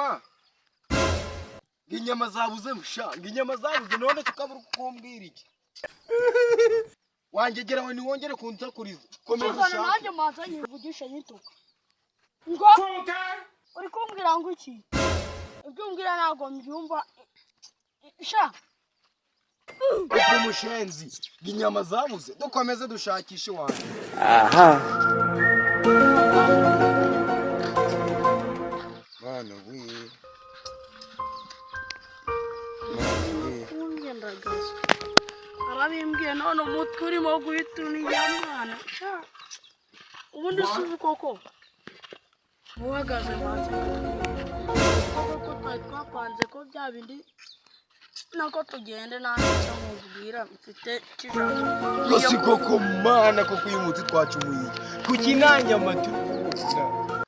Inyama, ngo inyama zabuze sha, ngo inyama zabuze. None tukabura kukumbwira iki? Wangegera we, ntiwongere kunsakuriza, komeza Kizana ushake. Nanjye manza nyivugishe nyituka ngo uri kumbwira ngo iki? Ibyo umbwira ntabwo mbyumva sha. Uko umushenzi, ngo inyama zabuze. Dukomeze dushakishe wanjye. Mana we, Mana we! Kungendagaza arabimbwiye, none umutwe urimo guhita uniya mwana sha. Ubundi si ubu koko uhagaze manza koko twari twapanze ko bya bindi nako tugende nanjye icyo nkubwira mfite kijambo. Ko si koko, Mana koko, uyu munsi twacumuye iki? Kuki nta nyama turi kubona?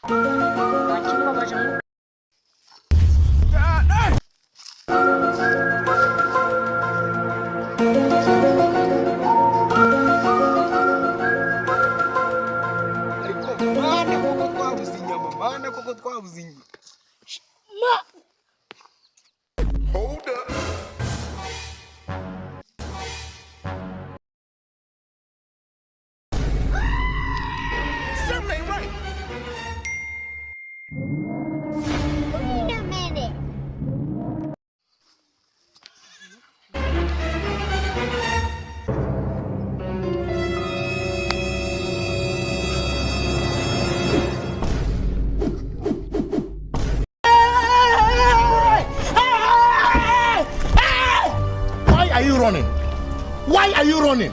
Ntakimbabaje ngo Ariko Mana koko, twabuze inyama. Mana koko, twabuze inyama. Ma. Hold up. Something ain't right. Wait a minute. Why are you running? Why are you running?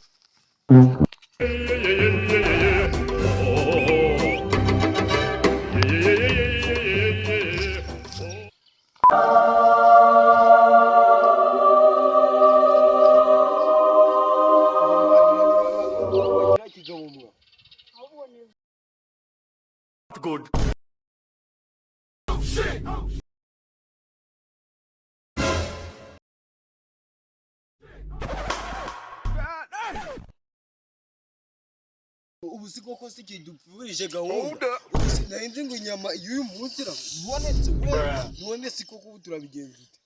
Kiriya kigabo mwa. Ahubwo ni Good. Ubu si koko, si kidupfurije gahunda? Hold up. Ubu sinari nzi ngo inyama y'uyu munsi irabonetse we. None si koko, ubu turabigenza ute?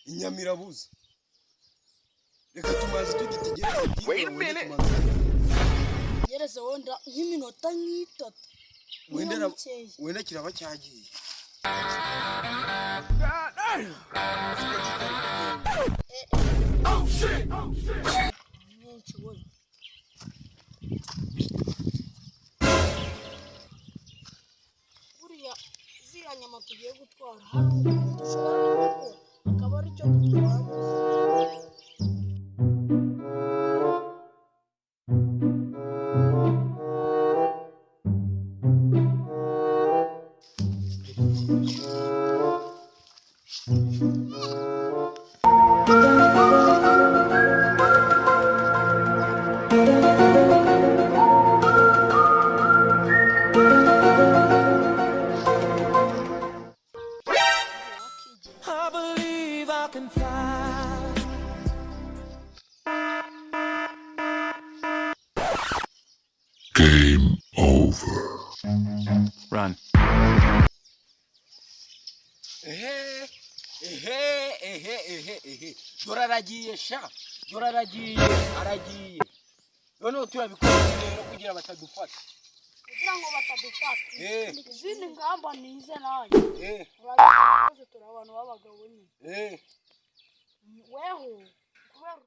Inyama irabuze, reka tumaze tugitegereze. Wait a minute. Gereze wenda nk'iminota nk'itatu. Wenda niba mikeya. Wenda kiraba cyagiye. Myinshi we. Buriya ziriya nyama tugiye gutwara, hari ukuntu dushobora kubikora akaba aricyo dutwara gusa. Wakigira. I believe I can fly. Game over. Run. Ehe ehe ehe ehe ehe, dore aragiye sha, dore aragiye, aragiye. Noneho turabikora rero kugira batadufata. Kugira ngo batadufata. Izindi ngamba nize nanjye. Urabizi turi abantu b'abagabo nyine. Weho kubera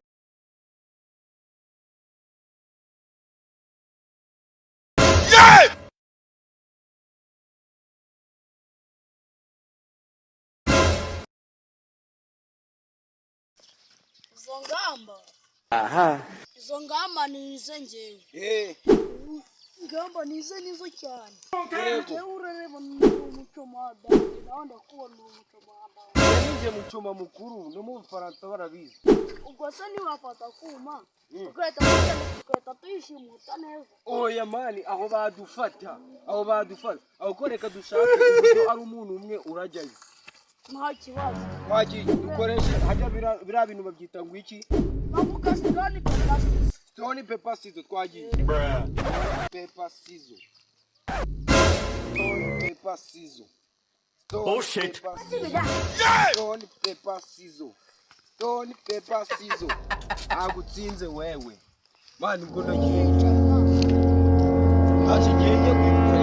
izo ngamba nize ngewe. Ingamba nize nizo cyane. Ngewe urareba ni umuco mada, nawe ndakubona uri umuco mada. Ninjye mucoma mukuru, no mu Bufaransa barabizi. Ubwo se ntiwafata kuma tugahita tugenda, tugahita tuyishimuta neza? Oya man, aho badufata, aho badufata aho ko. Reka dushake uburyo ari umuntu umwe urajyayo. Nta kibazo. Twagiye, dukoreshe hajya biriya bintu babyita ngo iki? Bavuga stone, paper, scissors. Stone, paper, scissors. Twagiye. Paper, scissors. Stone, paper, scissors. Stone, Oh, shit. paper, scissors. Stone, paper, scissors. Stone, paper, scissors. Agutsinze wewe. Mani, ubwo ndagiye. Ntacyo ngiye kwikura.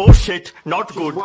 Oh shit, not good.